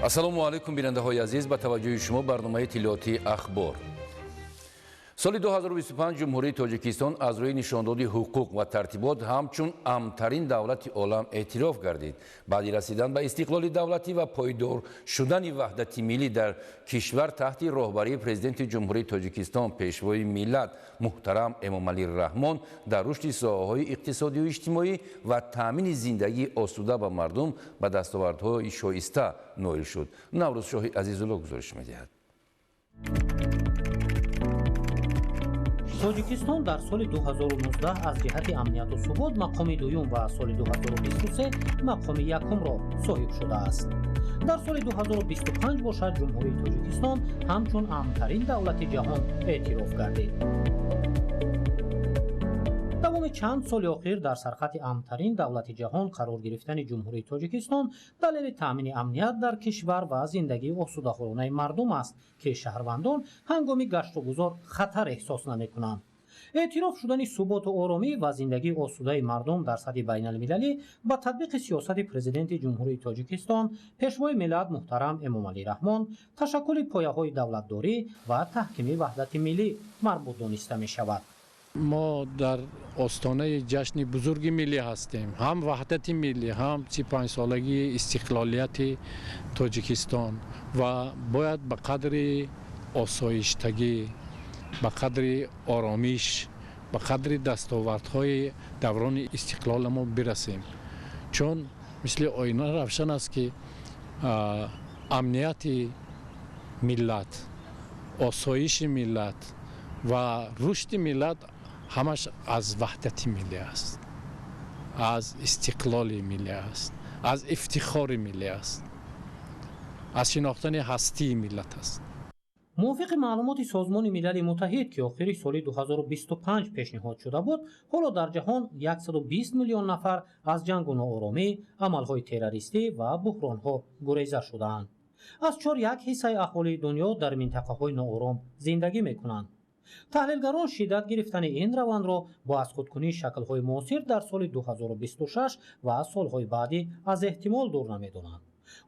Ассалому алайкум, бинандаҳои азиз, ба таваҷҷӯҳи шумо барномаи иттилоотии «Ахбор». Соли 2025 Ҷумҳурии Тоҷикистон аз рӯи нишондоди ҳуқуқ ва тартибот ҳамчун амнтарин давлати олам эътироф гардид. Баъди расидан ба истиқлоли давлатӣ ва пойдор шудани ваҳдати миллӣ дар кишвар таҳти роҳбарии Президенти Ҷумҳурии Тоҷикистон, Пешвои миллат муҳтарам Эмомалӣ Раҳмон, дар рушди соҳаҳои иқтисодию иҷтимоӣ ва таъмини зиндагии осуда ба мардум ба дастовардҳои шоиста ноил шуд. Наврӯзшоҳи Азизулло гузориш медиҳад. Тоҷикистон дар соли 2019 аз ҷиҳати амнияту субот мақоми дуюм ва соли 2023 мақоми якумро соҳиб шудааст. Дар соли 2025 бошад, Ҷумҳурии Тоҷикистон ҳамчун амнтарин давлати ҷаҳон эътироф гардид. Давоми чанд соли охир дар сархати амнтарин давлати ҷаҳон қарор гирифтани Ҷумҳурии Тоҷикистон далели таъмини амният дар кишвар ва зиндагии осудаҳолонаи мардум аст, ки шаҳрвандон ҳангоми гаштугузор хатар эҳсос намекунанд. Эътироф шудани суботу оромӣ ва зиндагии осудаи мардум дар сатҳи байналмилалӣ ба татбиқи сиёсати Президенти Ҷумҳурии Тоҷикистон, Пешвои миллат муҳтарам Эмомалӣ Раҳмон, ташаккули пояҳои давлатдорӣ ва таҳкими ваҳдати миллӣ марбут дониста мешавад. Мо дар остонаи ҷашни бузурги миллӣ ҳастем, ҳам ваҳдати миллӣ, ҳам 35-солагии истиқлолияти Тоҷикистон, ва бояд ба қадри осоиштагӣ, ба қадри оромиш, ба қадри дастовардҳои даврони истиқлола мо бирасем, чун мисли оина равшан аст, ки амнияти миллат, осоиши миллат ва рушди миллат ҳамаш аз ваҳдати миллӣ аст, аз истиқлоли миллӣ аст, аз ифтихори миллӣ аст, аз шинохтани ҳастии миллат аст. Мувофиқи маълумоти Созмони Милали Муттаҳид, ки охири соли 2025 пешниҳод шуда буд, ҳоло дар ҷаҳон 120 миллион нафар аз ҷангу нооромӣ, амалҳои террористӣ ва буҳронҳо гуреза шудаанд. Аз чор як ҳиссаи аҳолии дунё дар минтақаҳои ноором зиндагӣ мекунанд. Таҳлилгарон шиддат гирифтани ин равандро бо аз худкунии шаклҳои муосир дар соли 2026 ва солҳои баъдӣ аз эҳтимол дур намедонанд.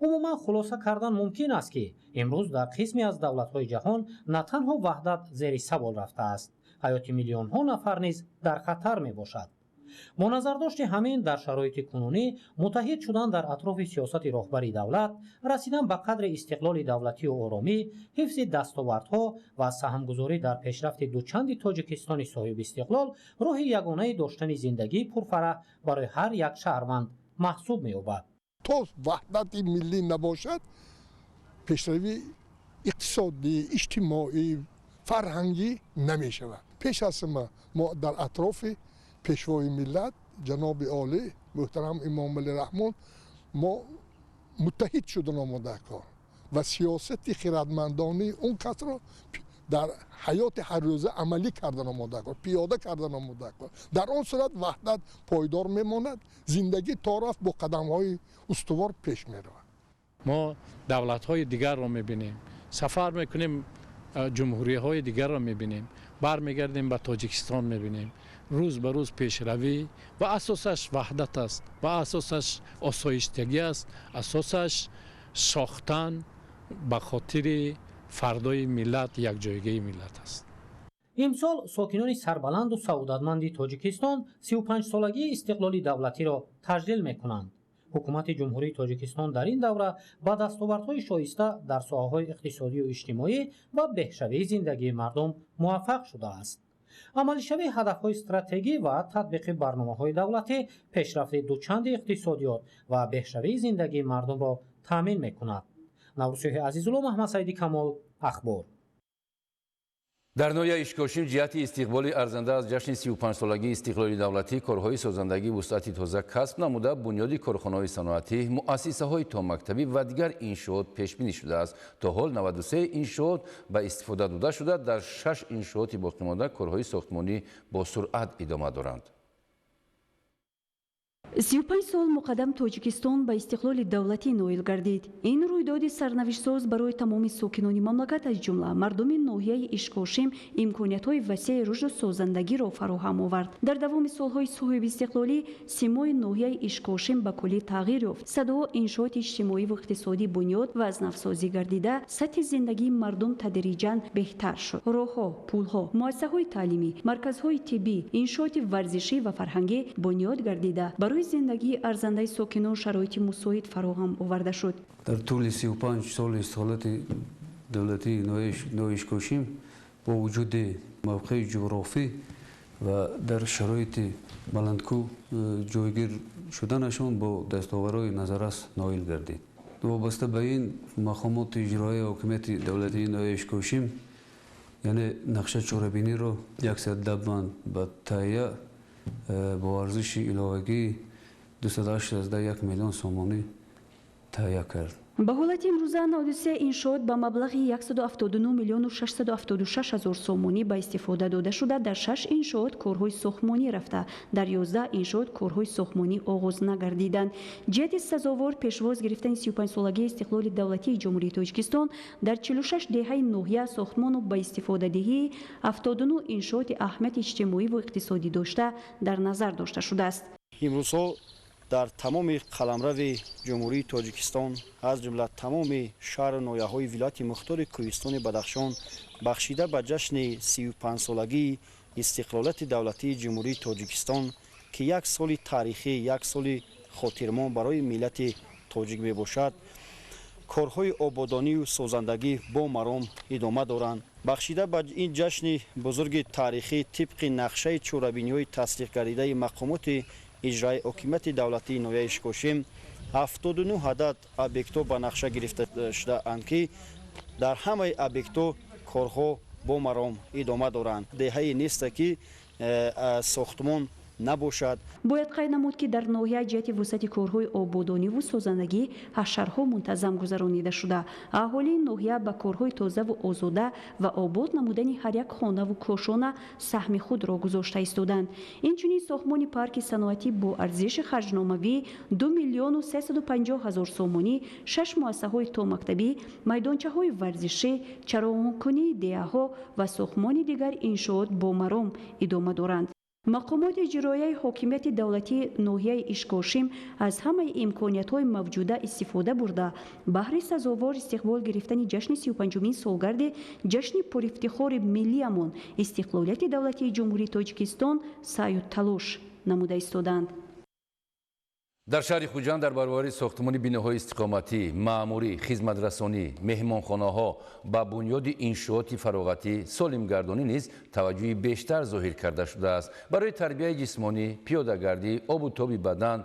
Умуман, хулоса кардан мумкин аст, ки имрӯз дар қисме аз давлатҳои ҷаҳон на танҳо ваҳдат зери савол рафтааст, ҳаёти миллионҳо нафар низ дар хатар мебошад. Бо назардошти ҳамин, дар шароити кунунӣ муттаҳид шудан дар атрофи сиёсати роҳбари давлат, расидан ба қадри истиқлоли давлатию оромӣ, ҳифзи дастовардҳо ва саҳмгузорӣ дар пешрафти дучанди Тоҷикистони соҳибистиқлол роҳи ягонаи доштани зиндагии пурфараҳ барои ҳар як шаҳрванд маҳсуб меёбад. То ваҳдати миллӣ набошад, пешравии иқтисодӣ, иҷтимоӣ, фарҳангӣ намешавад. Пеш аз ҳама мо дар атрофи Пешвои миллат ҷаноби олӣ муҳтарам Эмомалӣ Раҳмон мо муттаҳид шудан омодакор ва сиёсати хирадмандонаи он касро дар ҳаёти ҳаррӯза амалӣ кардан омодакор, пиёда кардан омодакор. Дар он сурат ваҳдат пойдор мемонад, зиндагӣ то рафт бо қадамҳои устувор пеш меравад. Мо давлатҳои дигарро мебинем, сафар мекунем, ҷумҳуриҳои дигарро мебинем, бармегардем ба Тоҷикистон, мебинем рӯз ба рӯз пешравӣ, ва асосаш ваҳдат аст, ва асосаш осоиштагӣ аст, асосаш сохтан ба хотири фардои миллат, якҷоягии миллат аст. Имсол сокинони сарбаланду саодатманди Тоҷикистон 35-солагии истиқлоли давлатиро таҷлил мекунанд. Ҳукумати Ҷумҳурии Тоҷикистон дар ин давра ба дастовардҳои шоиста дар соҳаҳои иқтисодию иҷтимоӣ ва беҳшавии зиндагии мардум муваффақ шудааст. Амалишавии ҳадафҳои стратегӣ ва татбиқи барномаҳои давлатӣ пешрафти дучанди иқтисодиёт ва беҳшавии зиндагии мардумро таъмин мекунад. Наврӯзшоҳи Азизулло, Маҳмадсаиди Камол, «Ахбор». Дар ноҳияи Ишкошим ҷиҳати истиқболи арзанда аз ҷашни 35-солагии истиқлоли давлатӣ корҳои созандагӣ вусъати тоза касб намуда, бунёди корхонаҳои саноатӣ, муассисаҳои томактабӣ ва дигар иншоот пешбинӣ шудааст. То ҳол 93 иншоот ба истифода дода шуда, дар шаш иншооти боқимонда корҳои сохтмонӣ бо суръат идома доранд. 35 сол муқаддам Тоҷикистон ба истиқлоли давлатӣ ноил гардид. Ин рӯйдоди сарнавиштсоз барои тамоми сокинони мамлакат, аз ҷумла мардуми ноҳияи Ишкошим, имкониятҳои васеи рушду созандагиро фароҳам овард. Дар давоми солҳои соҳибистиқлолӣ симои ноҳияи Ишкошим ба куллӣ тағйир ёфт. Садҳо иншооти иҷтимоӣ ва иқтисодӣ бунёд ва аз навсозӣ гардида, сатҳи зиндагии мардум тадриҷан беҳтар шуд. Роҳҳо, пулҳо, муассисаҳои таълимӣ, марказҳои тиббӣ, иншооти варзишӣ ва фарҳангӣ бунёд гардида, барои зиндагии арзандаи сокинон шароити мусоид фароҳам оварда шуд. Дар тӯли 35 соли истиқлолияти давлатии ноҳияи Ишкошим бо вуҷуди мавқеи ҷуғрофӣ ва дар шароити баландкӯҳ ҷойгир шуданашон бо дастоварҳои назаррас ноил гардид. Вобаста ба ин мақомоти иҷроияи ҳокимияти давлатии ноҳияи Ишкошим, яъне нақша чорабиниро 110 банд ба таҳия бо арзиши иловагии 281 миллион сомонӣ таҳия кард. Ба ҳолати имрӯза 93 иншоот ба маблағи 179 миллиону 676 ҳазор сомонӣ ба истифода дода шуда, дар 6 иншоот корҳои сохтмонӣ рафта, дар 11 иншоот корҳои сохтмонӣ оғоз нагардиданд. Ҷиҳати сазовор пешвоз гирифтани 35-солагии истиқлоли давлатии Ҷумҳурии Тоҷикистон дар 46 деҳаи ноҳия сохтмону ба истифодадиҳии 79 иншооти аҳамияти иҷтимоӣ ва иқтисодӣ дошта дар назар дошта шудааст. Имрӯзҳо дар тамоми қаламрави Ҷумҳурии Тоҷикистон, аз ҷумла тамоми шаҳру ноҳияҳои вилояти мухтори Кӯҳистони Бадахшон, бахшида ба ҷашни 35-солагии истиқлолияти давлатии Ҷумҳурии Тоҷикистон, ки як соли таърихӣ, як соли хотирмон барои миллати тоҷик мебошад, корҳои ободонию созандагӣ бо маром идома доранд. Бахшида ба ин ҷашни бузурги таърихӣ, тибқи нақшаи чорабиниҳои тасдиқгардидаи мақомоти иҷрои ҳокимияти давлатии ноҳияи Ишкошим, 79 адад объектҳо ба нақша гирифта шудаанд, ки дар ҳамаи объектҳо корҳо бо маром идома доранд. Деҳае неста, ки сохтмон набошад. Бояд қайд намуд, ки дар ноҳия ҷиҳати вусъати корҳои ободониву созандагӣ ҳашарҳо мунтазам гузаронида шуда, аҳолии ноҳия ба корҳои тозаву озода ва обод намудани ҳар як хонаву кошона саҳми худро гузошта истоданд. Инчунин сохтмони парки саноатӣ бо арзиши харҷномавӣ 2 миллиону 350 ҳазор сомонӣ, шаш муассисаҳои томактабӣ, майдончаҳои варзишӣ, чароғонкунии деҳаҳо ва сохтмони дигар иншоот бо маром идома доранд. Мақомоти иҷроияи ҳокимияти давлатии ноҳияи Ишкошим аз ҳамаи имкониятҳои мавҷуда истифода бурда, баҳри сазовор истиқбол гирифтани ҷашни 35-умин солгарди ҷашни пурифтихори миллиамон истиқлолияти давлатии Ҷумҳурии Тоҷикистон саъю талош намуда истоданд. Дар шаҳри Хуҷанд дар баробари сохтмони биноҳои истиқоматӣ, маъмурӣ, хизматрасонӣ, меҳмонхонаҳо ба бунёди иншооти фароғатӣ, солимгардонӣ низ таваҷҷӯҳи бештар зоҳир карда шудааст. Барои тарбияи ҷисмонӣ, пиёдагардӣ, обу тоби бадан,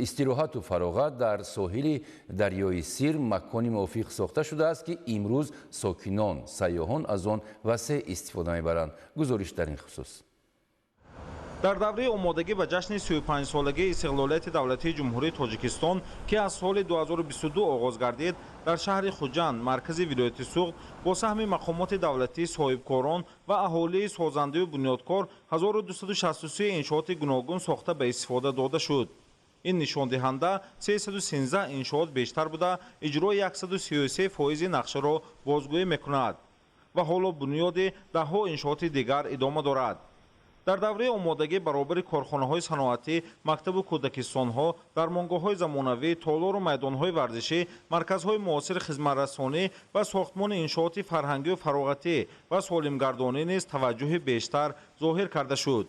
истироҳату фароғат дар соҳили дарёи Сир макони мувофиқ сохта шудааст, ки имрӯз сокинон, сайёҳон аз он васеъ истифода мебаранд. Гузориш дар ин хусус. Дар давраи омодагӣ ба ҷашни 35-солагии истиқлолияти давлатии Ҷумҳурии Тоҷикистон, ки аз соли 2022 оғоз гардид, дар шаҳри Хуҷанд, маркази вилояти Суғд, бо саҳми мақомоти давлатӣ, соҳибкорон ва аҳолии созандаю бунёдкор 1263 иншооти гуногун сохта ба истифода дода шуд. Ин нишондиҳанда 313 иншоот бештар буда, иҷрои 133 фоизи нақшаро бозгӯӣ мекунад ва ҳоло бунёди даҳҳо иншооти дигар идома дорад. Дар давраи омодагӣ баробари корхонаҳои саноатӣ, мактабу кӯдакистонҳо, дармонгоҳҳои замонавӣ, толору майдонҳои варзишӣ, марказҳои муосири хизматрасонӣ ва сохтмони иншооти фарҳангию фароғатӣ ва солимгардонӣ низ таваҷҷӯҳи бештар зоҳир карда шуд.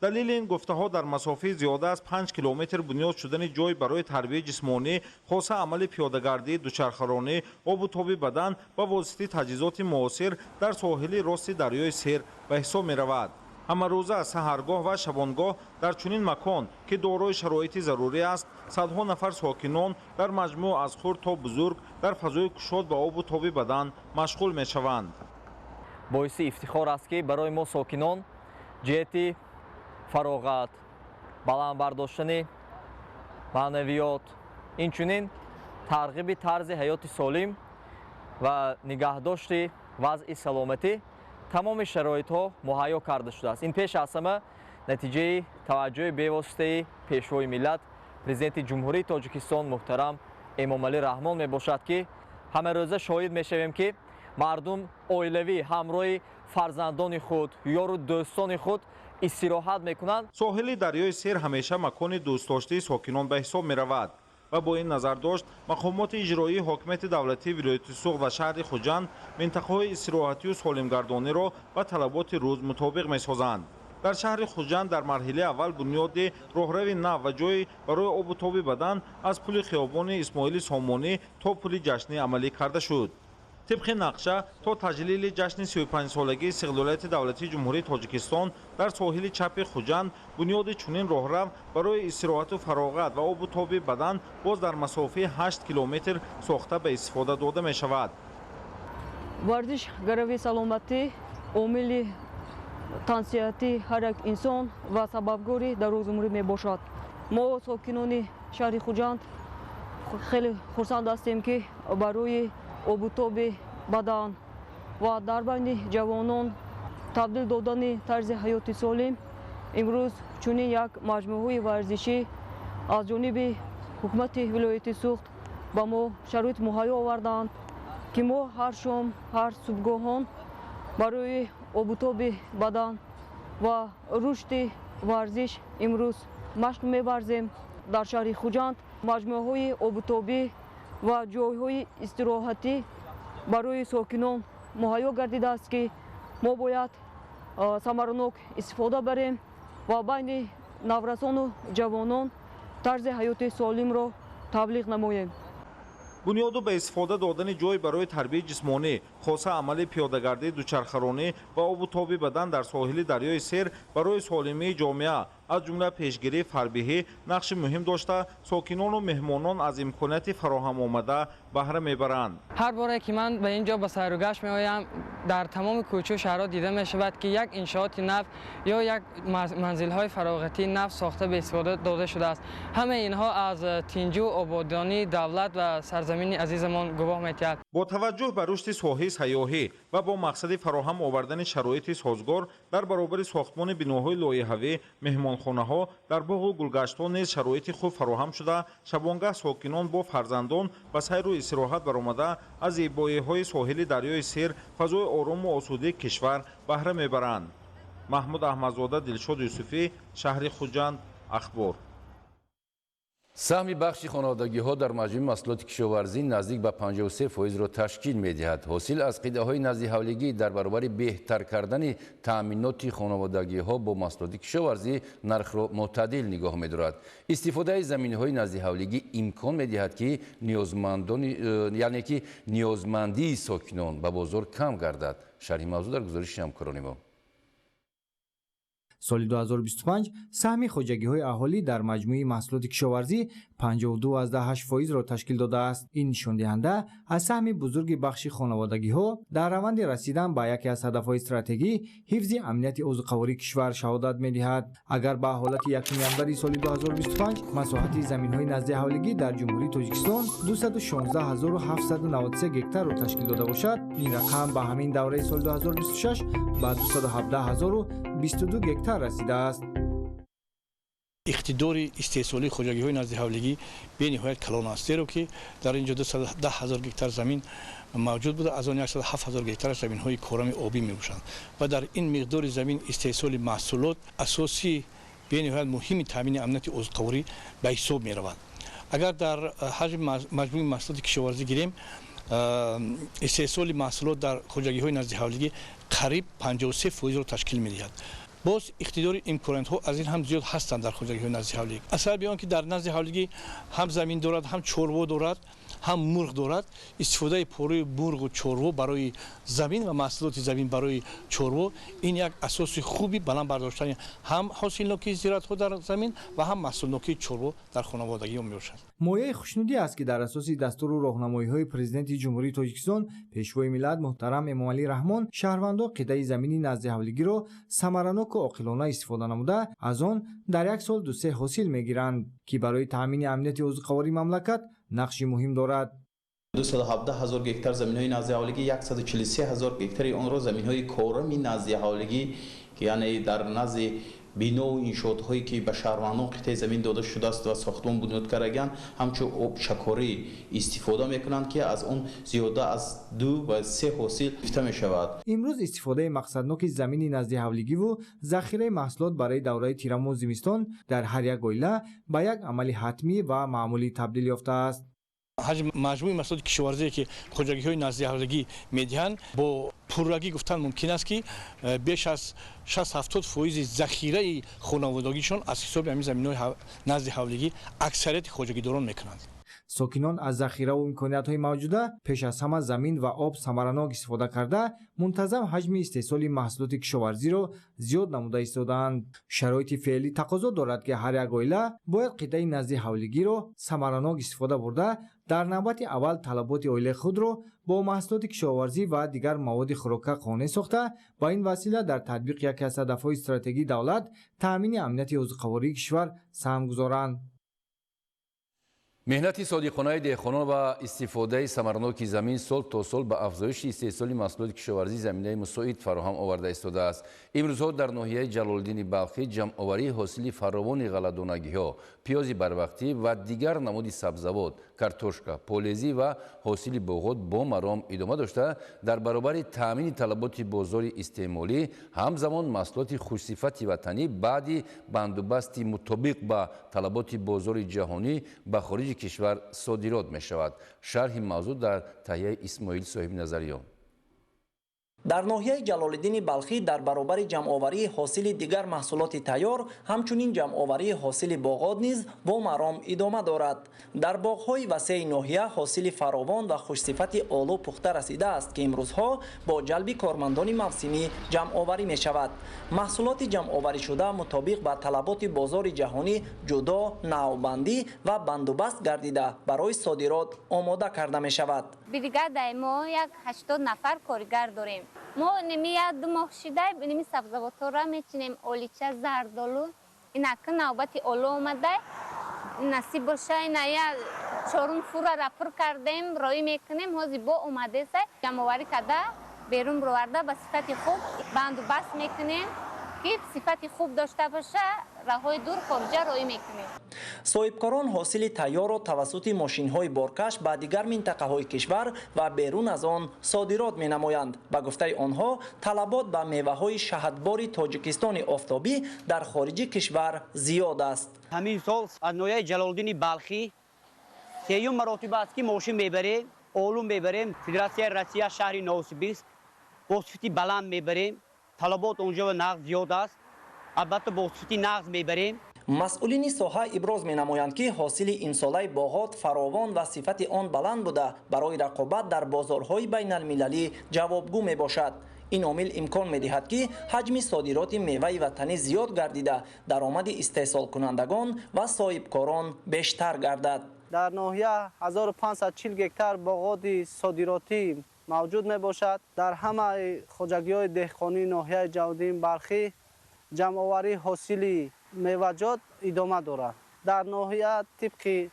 Далели ин гуфтаҳо дар масофаи зиёда аз 5 километр бунёд шудани ҷой барои тарбияи ҷисмонӣ, хоса амали пиёдагардӣ, дучархаронӣ, обу тоби бадан ба воситаи таҷҳизоти муосир дар соҳили рости дарёи Сир ба ҳисоб меравад. Ҳамарӯза саҳаргоҳ ва шабонгоҳ дар чунин макон, ки дорои шароити зарурӣ аст, садҳо нафар сокинон дар маҷмӯъ аз хурд то бузург дар фазои кушод ба обу тоби бадан машғул мешаванд. Боиси ифтихор аст, ки барои мо сокинон ҷиҳати фароғат, баланд бардоштани маънавиёт, инчунин тарғиби тарзи ҳаёти солим ва нигаҳдошти вазъи саломатӣ тамоми шароитҳо муҳайё карда шудааст. Ин пеш аз ҳама натиҷаи таваҷҷӯҳи бевоситаи Пешвои миллат, Президенти Ҷумҳурии Тоҷикистон муҳтарам Эмомалӣ Раҳмон мебошад, ки ҳамарӯза шоҳид мешавем, ки мардум оилавӣ ҳамроҳи фарзандони худ, ёру дӯстони худ истироҳат мекунанд. Соҳили дарёи Сер ҳамеша макони дӯстдоштаи сокинон ба ҳисоб меравад ва бо ин назардошт мақомоти иҷроии ҳокимияти давлатии вилояти Суғд ва шаҳри Хуҷанд минтақаҳои истироҳатию солимгардониро ба талаботи рӯз мутобиқ месозанд. Дар шаҳри Хуҷанд дар марҳилаи аввал бунёди роҳрави нав ва ҷой барои обу тоби бадан аз пули хиёбони Исмоили Сомонӣ то пули ҷашнӣ амалӣ карда шуд. Тибқи нақша то таҷлили ҷашни 35-солагии истиқлолияти давлатии Ҷумҳурии Тоҷикистон дар соҳили чапи Хуҷанд бунёди чунин роҳрав барои истироҳату фароғат ва обу тоби бадан боз дар масофаи 8 километр сохта ба истифода дода мешавад. Варзиш гарави саломатӣ, омили тансиҳатии ҳар як инсон ва сабабгори дарозумрӣ мебошад. Мо сокинони шаҳри Хуҷанд хеле хурсанд ҳастем, ки барои обутоби бадан ва дар байни ҷавонон табдил додани тарзи ҳаёти солим имрӯз чунин як маҷмӯаҳои варзишӣ аз ҷониби ҳукумати вилояти Суғд ба мо шароит муҳайё оварданд, ки мо ҳар шом, ҳар субҳгоҳон барои обутоби бадан ва рушди варзиш имрӯз машқ меварзем. Дар шаҳри Хуҷанд маҷмӯаҳои обутобӣ ва ҷойҳои истироҳатӣ барои сокинон муҳайё гардидааст, ки мо бояд самаранок истифода барем ва байни наврасону ҷавонон тарзи ҳаёти солимро таблиғ намоем. Бунёду ба истифода додани ҷой барои тарбияи ҷисмонӣ, хоса амали пиёдагардии дучархаронӣ ва обу тоби бадан дар соҳили дарёи Сер барои солимии ҷомеа, аз ҷумла пешгирии фарбиҳӣ нақши муҳим дошта, сокинону меҳмонон аз имконияти фароҳам омада баҳра мебаранд. Ҳар боре ки ман ба ин ҷо ба сайругашт меоям, дар тамоми кӯчу шаҳрҳо дида мешавад, ки як иншооти нав ё як манзилҳои фароғатии нав сохта ба истифода дода шудааст. Ҳамаи инҳо аз тинҷу ободонии давлат ва сарзамини азизамон гувоҳ медиҳад. Бо таваҷҷӯҳ ба рушди соҳаи сайёҳӣ ва бо мақсади фароҳам овардани шароити созгор дар баробари сохтмони биноҳои лоиҳавӣ, меҳмонхонаҳо дар боғу гулгаштҳо низ шароити хуб фароҳам шуда, шабонгаҳ сокинон бо фарзандон ба сайру истироҳат баромада аз зебоиҳои соҳили дарёи Сер, фазои орому осудаи кишвар баҳра мебаранд. Маҳмуд Аҳмадзода, Дилшод Юсуфӣ, шаҳри Хуҷанд, Ахбор. Саҳми бахши хонаводагиҳо дар маҷмӯи маҳсулоти кишоварзӣ наздик ба 53%-ро ташкил медиҳад. Ҳосил аз қитъаҳои наздиҳавлигӣ дар баробари беҳтар кардани таъминоти хонаводагиҳо бо маҳсулоти кишоварзӣ нархро мӯътадил нигоҳ медорад. Истифодаи заминҳои наздиҳавлигӣ имкон медиҳад, ки яъне ки ниёзмандии сокинон ба бозор кам гардад. Шарҳи мавзӯъ дар гузориши ҳамкорони мо. Соли 2025 саҳми хоҷагиҳои аҳолӣ дар маҷмӯи маҳсулоти кишоварзӣ 52,8%-ро ташкил додааст. Ин нишондиҳанда аз саҳми бузурги бахши хонаводагиҳо дар раванди расидан ба яке аз ҳадафҳои стратегӣ ҳифзи амнияти озуқавории кишвар шаҳодат медиҳад. Агар ба ҳолати 1 январи соли 2025 масоҳати заминҳои наздиҳавлигӣ дар Ҷумҳурии Тоҷикистон 216 793 гектарро ташкил дода бошад, ин рақам ба ҳамин давраи соли 2026 ба 217 022 гектар расидааст. Иқтидори истеҳсолии хоҷагиҳои наздиҳавлигӣ бениҳоят калон аст, зеро ки дар ин ҷо 210 ҳазор гектар замин мавҷуд буда, аз он 107 ҳазор гектар заминҳои корами обӣ мебошанд ва дар ин миқдори замин истеҳсоли маҳсулот асоси бениҳоят муҳими таъмини амнияти озуқаворӣ ба ҳисоб меравад. Агар дар ҳаҷми маҷмӯи маҳсулоти кишоварзӣ гирем, истеҳсоли маҳсулот дар хоҷагиҳои наздиҳавлигӣ қариб 53 фоизро ташкил медиҳад. Боз иқтидори имкониятҳо аз ин ҳам зиёд ҳастанд дар хоҷагиҳои наздиҳавлигӣ, аз сабаби он ки дар назди ҳавлигӣ ҳам замин дорад, ҳам чорво дорад, ҳам мурғ дорад. Истифодаи пораи мурғу чорво барои замин ва маҳсулоти замин барои чорво ин як асоси хуби баланд бардоштани ҳам ҳосилнокии зироатҳо дар замин ва ҳам маҳсулнокии чорво дар хонаводагиҳо мебошад. Мояи хушнудӣ аст, ки дар асоси дастуру роҳнамоиҳои Президенти Ҷумҳурии Тоҷикистон, Пешвои миллат муҳтарам Эмомалӣ Раҳмон, шаҳрвандон қитъаи замини наздиҳавлигиро самараноку оқилона истифода намуда, аз он дар як сол дусе ҳосил мегиранд, ки барои таъмини амнияти озуқавории мамлакат нақши муҳим дорад. 217 ҳазор гектар заминҳои наздиҳавлигӣ, 143 ҳазор гектари онро заминҳои корами наздиҳавлигӣ, ки яъне дар назди Бинову иншоотҳое ки ба шаҳрвандон қитъаи замин дода шудааст ва сохтмон бунёд кардагианд, ҳамчун обшакорӣ истифода мекунанд, ки аз он зиёда аз 2 ва 3 ҳосил гирифта мешавад. Имрӯз истифодаи мақсадноки замини назди ҳавлигиву захираи маҳсулот барои давраи тирамоҳу зимистон дар ҳар як оила ба як амали ҳатмӣ ва маъмулӣ табдил ёфтааст. Ҳаҷми маҷмӯи маҳсулоти кишоварзие ки хоҷагиҳои назди ҳавлигӣ медиҳанд, бо пуррагӣ гуфтан мумкин аст, ки беш аз 60-70 фоизи захираи хонаводагишон аз ҳисоби ҳамин заминҳои назди ҳавлигӣ аксарияти хоҷагидорон мекунанд. Сокинон аз захираву имкониятҳои мавҷуда пеш аз ҳама замин ва об самаранок истифода карда, мунтазам ҳаҷми истеҳсоли маҳсулоти кишоварзиро зиёд намуда истодаанд. Шароити феълӣ тақозо дорад, ки ҳар як оила бояд қитъаи назди ҳавлигиро самаранок истифода бурда, дар навбати аввал талаботи оилаи худро бо маҳсулоти кишоварзӣ ва дигар маводи хӯрока қонеъ сохта, ба ин васила дар татбиқи яке аз ҳадафҳои стратегии давлат, таъмини амнияти озуқавории кишвар саҳм гузоранд. Меҳнати содиқонаи деҳқонон ва истифодаи самараноки замин сол то сол ба афзоиши истеҳсоли маҳсулоти кишоварзӣ заминаи мусоид фароҳам оварда истодааст. Имрӯзҳо дар ноҳияи Ҷалолиддини Балхӣ ҷамъоварии ҳосили фаровони ғалладонагиҳо, пиёзи барвақтӣ ва дигар намуди сабзавот, картошка, полезӣ ва ҳосили боғот бо маром идома дошта, дар баробари таъмини талаботи бозори истеъмолӣ ҳамзамон маҳсулоти хушсифати ватанӣ баъди бандубасти мутобиқ ба талаботи бозори ҷаҳонӣ ба хориҷи кишвар содирот мешавад. Шарҳи мавзӯъ дар таҳияи Исмоил Соҳибназариён. Дар ноҳияи Ҷалолиддини Балхӣ дар баробари ҷамъоварии ҳосили дигар маҳсулоти тайёр, ҳамчунин ҷамъоварии ҳосили боғот низ бо маром идома дорад. Дар боғҳои васеи ноҳия ҳосили фаровон ва хушсифати олу пухта расидааст, ки имрӯзҳо бо ҷалби кормандони мавсимӣ ҷамъоварӣ мешавад. Маҳсулоти ҷамъоваришуда мутобиқ ба талаботи бозори ҷаҳонӣ ҷудо, навбандӣ ва бандубаст гардида барои содирот омода карда мешавад. Бригадаи мо як 80 нафар коргар дорем. Мо ними як ду моҳ шида ними сабзавотҳоро мечинем, олича, зардолу. Инака навбати олу омада, насиб боша, ина я чорум фурара пур кардем, роӣ мекунем. Ҳозир бо омадеса ҷамъоварӣ карда, берун бироварда, ба сифати хуб бандубаст мекунем, ки сифати хуб дошта боша, роҳҳои дур хориҷа роӣ мекунем. Соҳибкорон ҳосили тайёрро тавассути мошинҳои боркаш ба дигар минтақаҳои кишвар ва берун аз он содирот менамоянд. Ба гуфтаи онҳо, талабот ба меваҳои шаҳдбори Тоҷикистони офтобӣ дар хориҷи кишвар зиёд аст. Ҳамин сол аз ноҳияи Ҷалолиддини Балхӣ сеюм маротиба аст, ки мошин мебарем, олу мебарем Федератсияи Россия, шаҳри Новосибирск, бо сифати баланд мебарем. Талабот онҷо нағз зиёд аст, албатта бо сифати нағз мебарем. Масъулини соҳа иброз менамоянд, ки ҳосили имсолаи боғот фаровон ва сифати он баланд буда, барои рақобат дар бозорҳои байналмилалӣ ҷавобгӯ мебошад. Ин омил имкон медиҳад, ки ҳаҷми содироти меваи ватанӣ зиёд гардида, даромади истеҳсолкунандагон ва соҳибкорон бештар гардад. Дар ноҳия 1540 гектар боғоти содиротӣ мавҷуд мебошад. Дар ҳамаи хоҷагиҳои деҳқонии ноҳияи Ҷалолиддини Балхӣ ҷамъоварии ҳосили меваҷот идома дорад. Дар ноҳия тибқи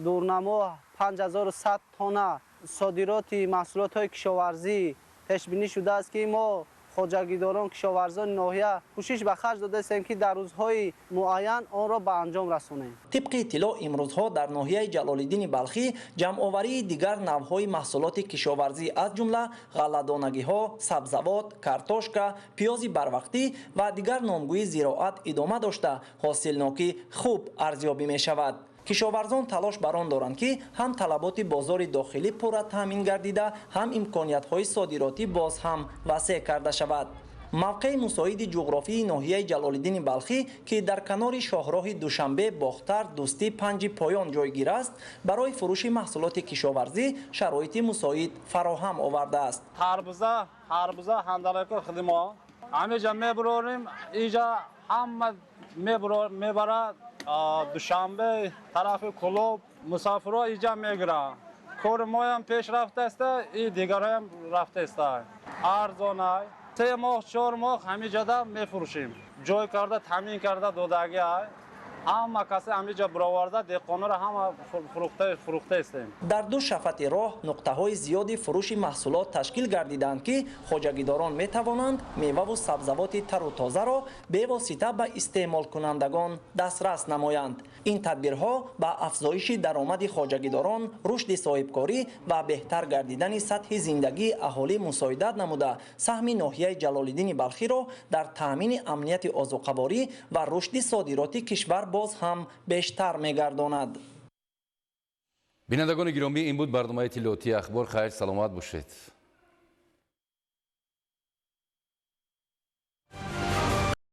дурнамо 5100 тонна содироти маҳсулотҳои кишоварзӣ пешбинӣ шудааст, ки мо хоҷагидорон, кишоварзони ноҳия кӯшиш ба харҷ додаистем, ки дар рӯзҳои муайян онро ба анҷом расонем. Тибқи иттилоъ, имрӯзҳо дар ноҳияи Ҷалолиддини Балхӣ ҷамъоварии дигар навъҳои маҳсулоти кишоварзӣ, аз ҷумла ғалладонагиҳо, сабзавот, картошка, пиёзи барвақтӣ ва дигар номгӯи зироат идома дошта, ҳосилнокӣ хуб арзёбӣ мешавад. Кишоварзон талош бар он доранд, ки ҳам талаботи бозори дохилӣ пурра таъмин гардида, ҳам имкониятҳои содиротӣ боз ҳам васеъ карда шавад. Мавқеи мусоиди ҷуғрофии ноҳияи Ҷалолиддини Балхӣ, ки дар канори шоҳроҳи Душанбе, Бохтар, Дӯстӣ, Панҷи Поён ҷойгир аст, барои фурӯши маҳсулоти кишоварзӣ шароити мусоид фароҳам овардааст. Харбуза ҳандалако хидмо ҳамеҷа мебурорем, иҷа ҳама мебарад Душанбе тарафи Кӯлоб, мусофирҳо иҷа мегиранд. Кори моям пеш рафтааст, и дигарҳоям рафтааст. Арзонай. 3 моҳ, 4 моҳ ҳамиҷода мефурӯшем. Ҷой карда, таъмин карда додагиай. Ҳама касе ҳамиҷа бароварда, деҳқонро ҳама фурӯхта истем. Дар ду шафати роҳ нуқтаҳои зиёди фурӯши маҳсулот ташкил гардиданд, ки хоҷагидорон метавонанд меваву сабзавоти тару тозаро бевосита ба истеъмолкунандагон дастрас намоянд. Ин тадбирҳо ба афзоиши даромади хоҷагидорон, рушди соҳибкорӣ ва беҳтар гардидани сатҳи зиндагии аҳолӣ мусоидат намуда, саҳми ноҳияи Ҷалолиддини Балхиро дар таъмини амнияти озуқаворӣ ва рушди содироти кишвар боз ҳам бештар мегардонад. Бинандагони гиромӣ, ин буд барномаи иттилоотии Ахбор. Хайр, саломат бошед.